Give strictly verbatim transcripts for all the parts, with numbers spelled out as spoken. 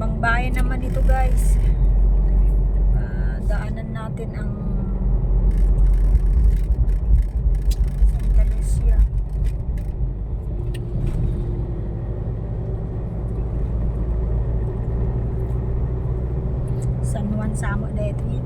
Ibang bayan naman ito, guys. Ah, daanan natin ang Santa Lucia. San Juan samo daytoy.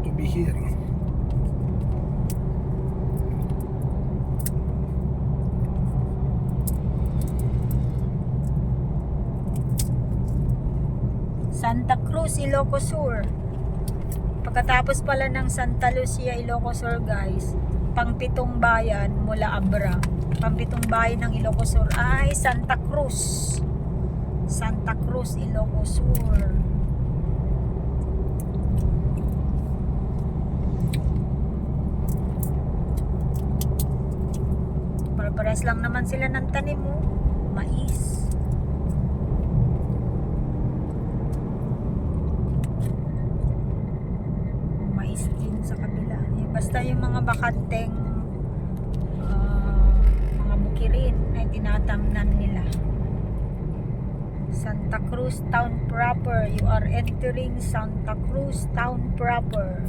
To be here. Santa Cruz, Ilocos Sur. Pagkatapos pala ng Santa Lucia, Ilocos Sur, guys, pangpitong bayan mula Abra. Pangpitong bayan ng Ilocos Sur ay Santa Cruz. Santa Cruz, Ilocos Sur. Pare-pares lang naman sila ng tanim, oh. Mais. Mais din sa kabila. Eh, basta yung mga bakanteng, ah, mga bukirin ay tinatamnan nila. Santa Cruz Town proper. You are entering Santa Cruz Town proper.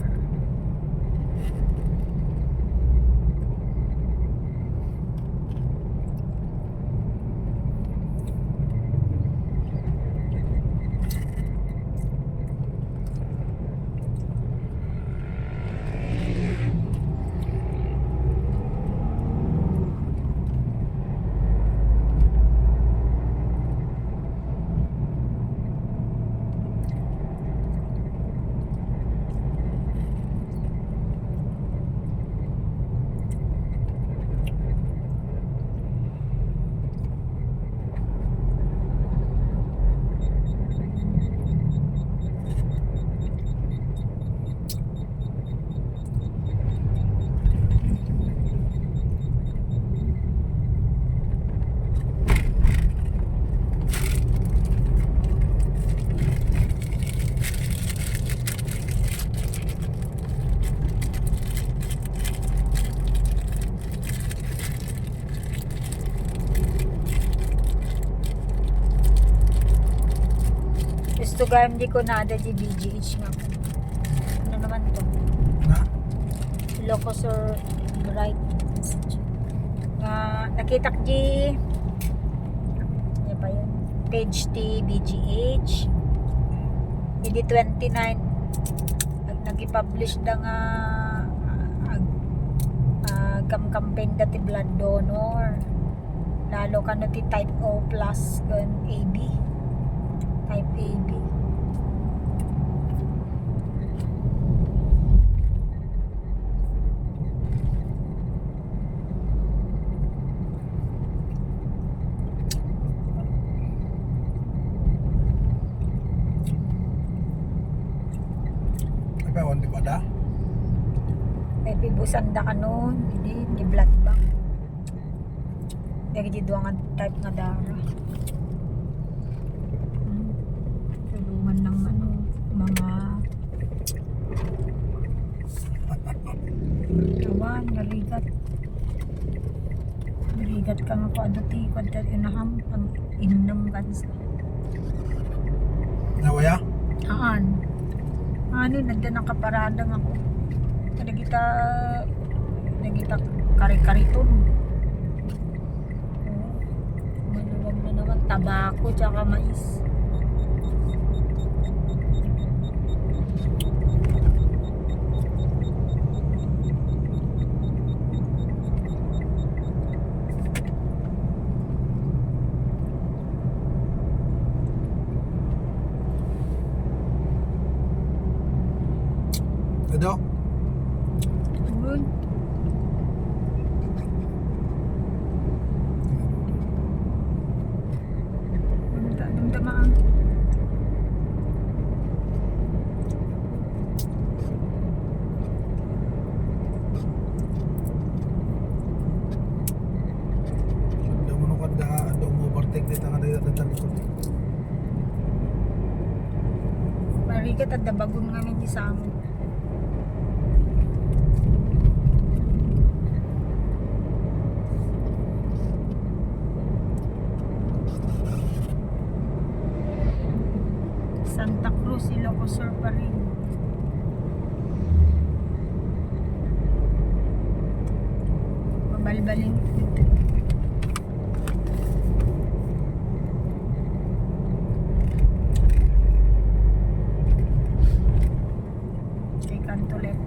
Gusto gayam di ko nada di B G H nga. Ano naman to? Na? Ilocos Sur Bright Institute. Nga nakitak di, ano pa yun? Page ti B G H. Idi twenty-nine, nag-, nag-publish da nga, ah, ag-, ah, agcam-campaign da ti blood donor. Lalo kano ti type O plus ken A B. Type A B. Ay, pa, awan di ko ada. Ay, pibusan da kano, hindi, hindi blood bank. Dagiti dua nga type nga dara. Hmm. Tulungan ng ano, mga awan, narigat. Narigat ka nga ko, adu ti, kuwan ta, inaham, pang innem kansa. Nawaya? Haan. Ano, nagda nakaparada nga ko. Kadagita, dagita kare-kariton. Maluwag na naman, tabako, tsaka mais. Ado? Good. Dumda-, dumdama ang Tadda bagun ngamin ni Samu. Santa Cruz, Ilocos Sur pa rin. Mabalbalin dito. Kay kanto ulit.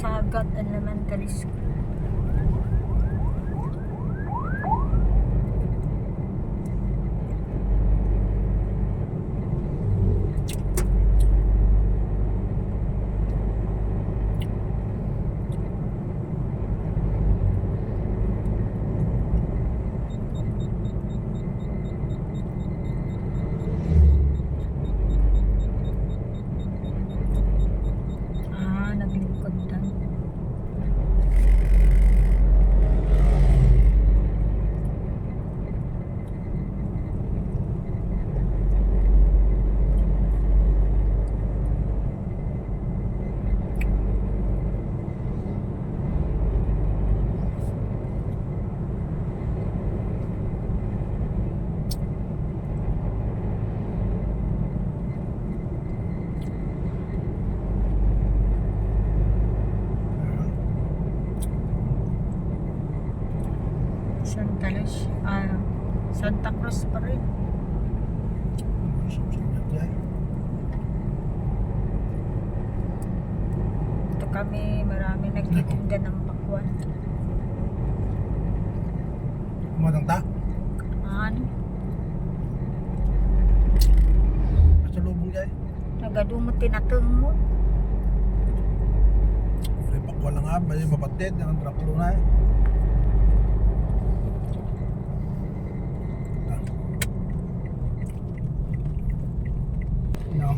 Sagat Elementary School. Ah, naglingkod tayo. Santa Lucia, ah, Santa Cruz pa rin. Ito kami, marami nagtitinda ng pakwan. Kumadang ta? Ano? Pasalubong diay. Nagadu mo tinateng mo. Pre, pakwan lang nga, bali mapatid, ang traklo na eh. No.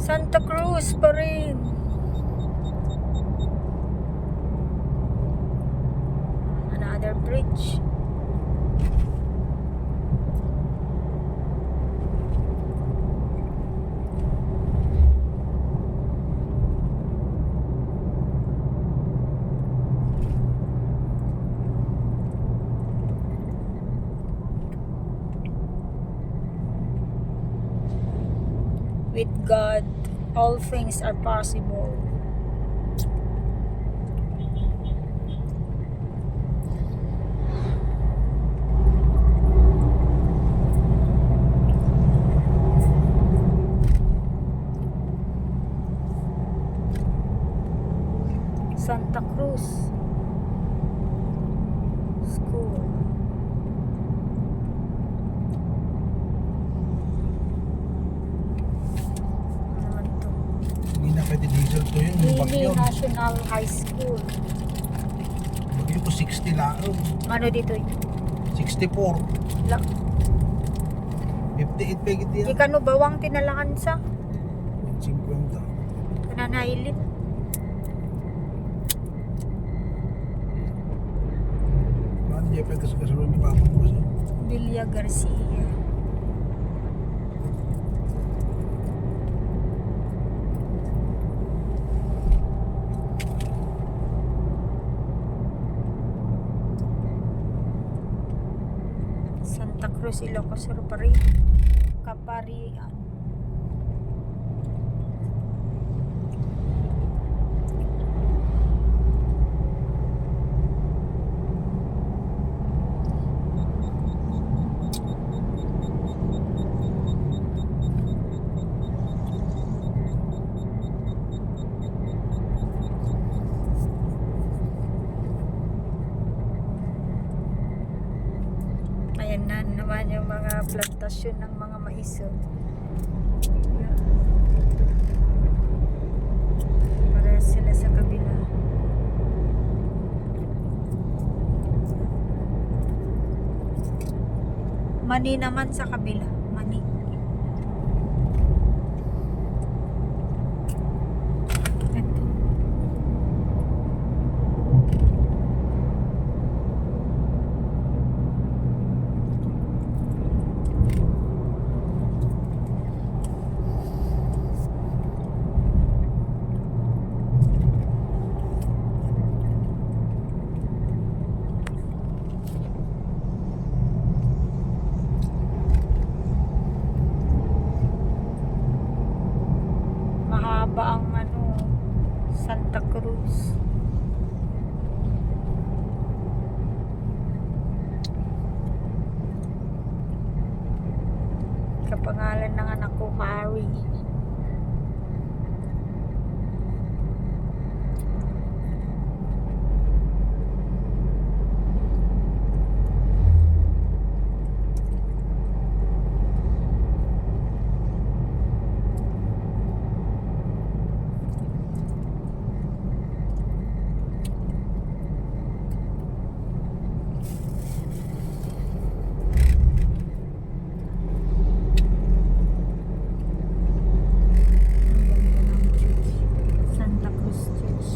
Santa Cruz pa rin. Another bridge. With God, all things are possible. Santa Cruz School. Ano naman to? Hindi na pwede diesel to yun, yung Mini bagyo. National High School. Bagyo to, sixty lang. Ano dito yun? Sixty-four. La- Fifty-eight pa gid yan. Di kano bawang tinalaan sa? Singkwenta. Kananailin. Mano diay pagkasulod ni Papa mo kasi? Villa Garcia. Santa Cruz, Ilocos Sur pa rin. Kaparian. Nan naman yung mga plantasyon ng mga mais, oh. Para sila sa kabila. Mani naman sa kabila. Mani. Ito. Mahaba ang ano, Santa Cruz. Kapangalan ng anak ko, Harry. Ang ganda ng church. Santa Cruz Church.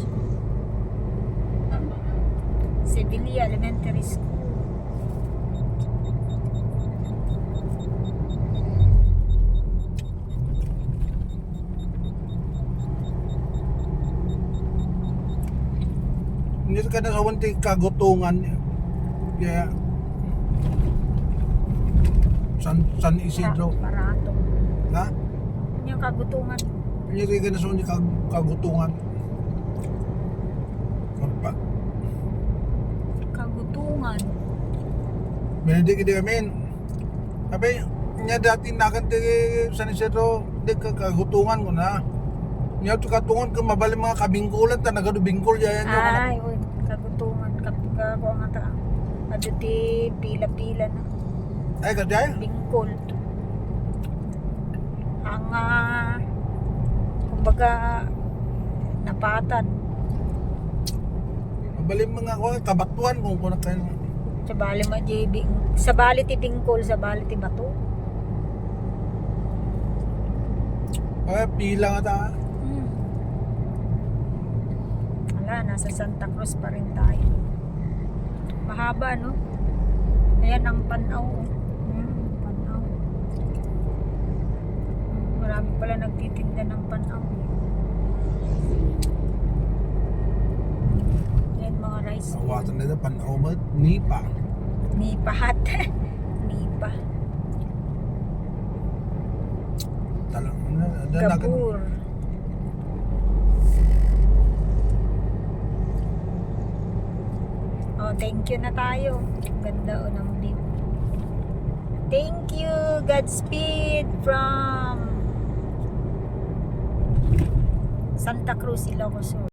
Sevilla Elementary School. Hindi ka na sa ti kagutungan. Kaya, San, San Isidro. Barato. Ha? Yung kagutungan. Hindi ka na sa ti kag-, kagutungan. Ano pa? Kagutungan. Benedict, di amin. Abi, nia dati nagan ti San Isidro, di ka kagutungan ko na. Nia ti kagutungan ko, mabalin mga kabingkulan, ta nagadu bingkol, yayan nyo, ano? Ay, uy, kagutungan, kap-, ka-, kuwan nga ta. Adu ti pila-pila na. Ay, kadi ay? Bingkol. Ang, ah, kumbaga, napatad. Mabalin mga kuwan, kabatuan, kung kuwan kayo. Sabali ma-, di bing-, sabali ti bingkol, sabali ti bato. Ay, pila nga ta. Hmm. Ala, nasa Santa Cruz pa rin tayo. Mahaba, no? Ayan ang Panaw, oh. Hmm, Panaw. Marami pala nagtitinda ng Panaw. Yan, mga rice. Awatan nila, Panaw, mat-, nipa. Nipa hat. Nipa. Talang, ano, ano, ano, Gabur. Oh, thank you na tayo. Ang ganda, oh, ng view. Thank you, Godspeed from Santa Cruz, Ilocos Sur.